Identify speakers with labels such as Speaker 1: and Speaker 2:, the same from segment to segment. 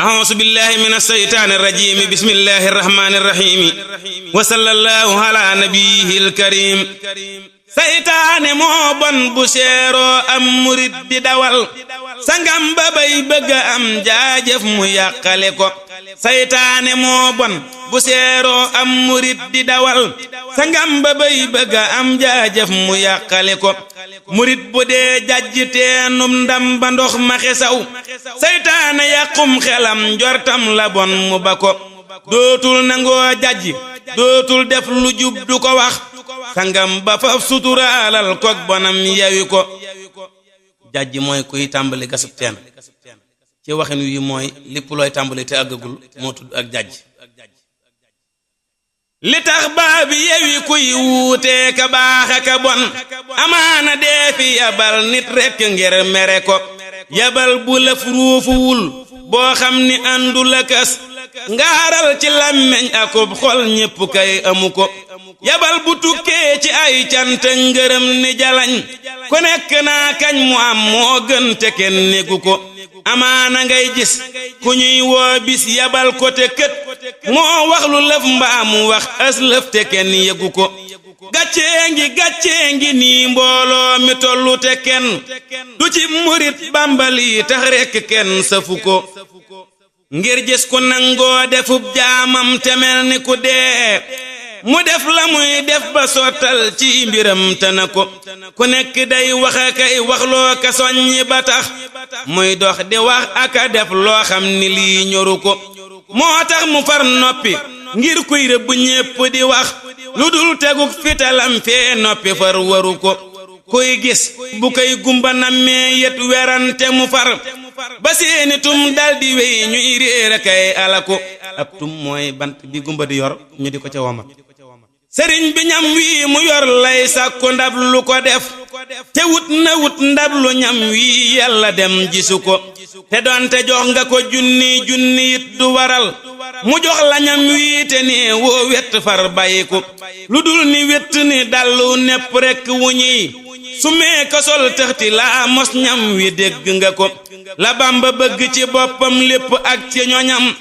Speaker 1: أعوذ بالله من الشيطان الرجيم بسم الله الرحمن الرحيم وصلى الله على نبيه الكريم seytaane moo bon bu seeroo am murit di dawal sangam ba bay bëgg am jaajëf mu yàqale ko seytaane moo bon bu seeroo am murit di dawal sangam ba bay bëgg am jaajëf mu yàqale ko murit bu dee jajj teenum ndam ba ndox ma xesaw seytaane yàqum xelam njortam la bon mu ba ko dootul nangoo jajj dootul def lu jub du ko wax sangam ba faf suturaalal kok bonam yawi ko jajj mooy kuy tàmbali gasub teen ci waxin wi mooy lépp looy tàmbali te àggagul moo tudd ak jajj li tax baabi yawi kuy wuutee ka baax aka bon amaana dee fi yabal nit rekk ngir mere ko yabal bu lëf ruufuwul boo xam ni àndu la kas ngaaral ci làmmeñ akub xol ñépp kay amu ko yabal bu tukkee ci ay cant ngërëm ni jalañ ku nekk naa kañ mu am moo gën te kenn négu ko amaana ngay gis ku ñuy woo bis yabal ko te kët moo wax lu lëf mbaa mu wax as lëf te kenn yëgu ko gàccee ngi nii mbooloo mi tollu te kenn du ci murit bambali tax rekk kenn safu ko ngir gis ku nangoo defub jaamam te mel ni ku dee mu def la muy def ba sottal ci mbiram te na ko ku nekk day wax akay wax loo ka soññi ba tax muy dox di wax aka def loo xam ni lii ñoru ko moo tax mu far noppi ngir kuy rëbb ñépp di wax lu dul teguk fitalam fee noppi far waru ko kuy gis bu koy gumba nammee yet werante mu far ba seeni tum daldi wey ñuy réer akay alaku ab tum mooy bant bi gumba di yor ñu di ko ca womat sëriñ bi ñam wii mu yor lay sàkku ndab lu ko def te wut ndab lu ñam wii yàlla dem gisu ko te doonte jox nga ko junni it du waral mu jox la ñam wii te ni woo wett far bàyyi ko lu dul ni wett ni dallu nepp rekk wu ñuy su mee ko sol tëxti laa mos ñam wi dégg nga ko la Bamba bëgg ci boppam lépp ak ci ñoñam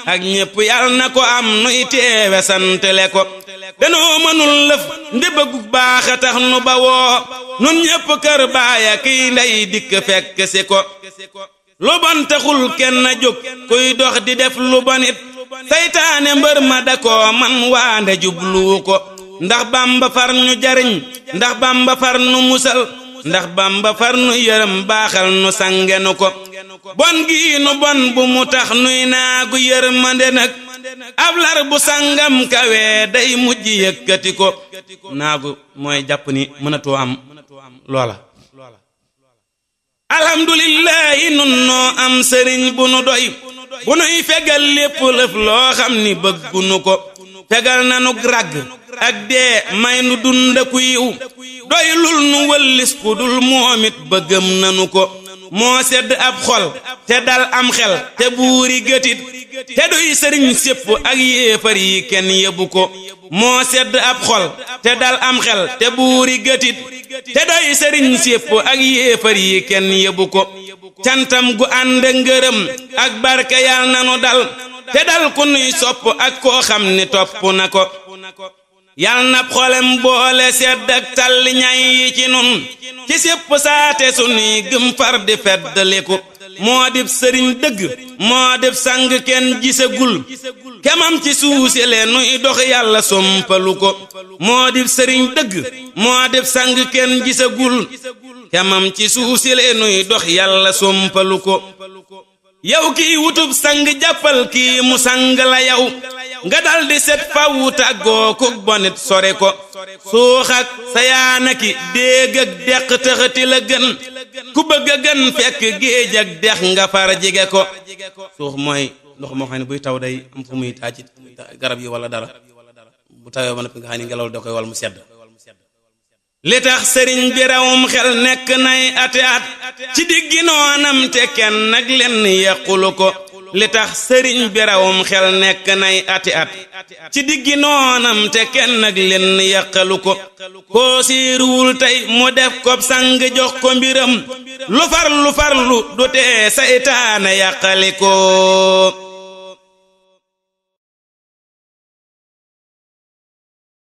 Speaker 1: ak ñépp yàlla na ko am nuy teewe santale ko danoo mënul lëf nde bëggu baax a tax nu bawoo nun ñépp kër baaya kiy ndey dikk fekk si ko lu bon taxul kenn jóg kuy dox di def lu bonit seytaane mbër ma da ko man waande jubluwu ko ndax Bamba far ñu jariñ ndax Bamba far nu musal ndax Bamba far nu yërëm baaxal nu sangenu ko bon gi nu bon bu mu tax nuy naagu yërmande nag ab lar bu sangam kawe day mujj yëkkati ko naagu mooy jàpp ni mënatoo am loola alhamdulillahi nun noo am sëriñ bu nu doy bu nuy fegal lépp lëf loo xam ni bëggunu ko fegal nanu ràgg ak dee may nu dundaku yiw doy lul nu wëllis ku dul moomit bëggam nanu ko moo sedd ab xol te dal am xel te buuri gëtit te doy sëriñ sépp ak yéefar yi kenn yebu ko moo sedd ab xol te dal am xel te buuri gëtit te doy sëriñ sépp ak yéefar yi kenn yebu ko cantam gu ànd ngërëm ak barke yal nanu dal te dal ku nuy sopp ak koo xam ni topp na ko yal na xolem boole sedd ak talli ñay yi ci nun ci sépp saate sunuy gëm far di feddaliku moo dib sëriñ dëgg moo dib sang kenn gisagul kemam ci suuse le nuy dox yàlla sompalu ko moo dib sëriñ dëgg moo dib sang kenn gisagul kemam ci suuse le nuy dox yàlla sompalu ko yow kii wutub sang jàppal kii mu sang la yow nga dal di set fawu tàggoo ku bonit sore ko suux ak sayaana ki déeg ak deq tëxati la gën ku bëgg a gën fekk géej ak dex nga far jige ko suux mooy ndox moo xam ne buy taw day am fu muy taaj garab yi wala dara bu tawee ba noppi nga xam ne ngelaw da koy wal mu sedd li tax sëriñ bi rawum xel nekk nay ati at ci diggi noonam te kenn nag lenn yàqulu ko li tax sëriñ bi rawum xel nekk nay ati at ci diggi noonam te kenn ak leen yàqalu ko koo siiruwul tey mu def ko sang jox ko mbiram lu farlu du tee saytaane yàqali ko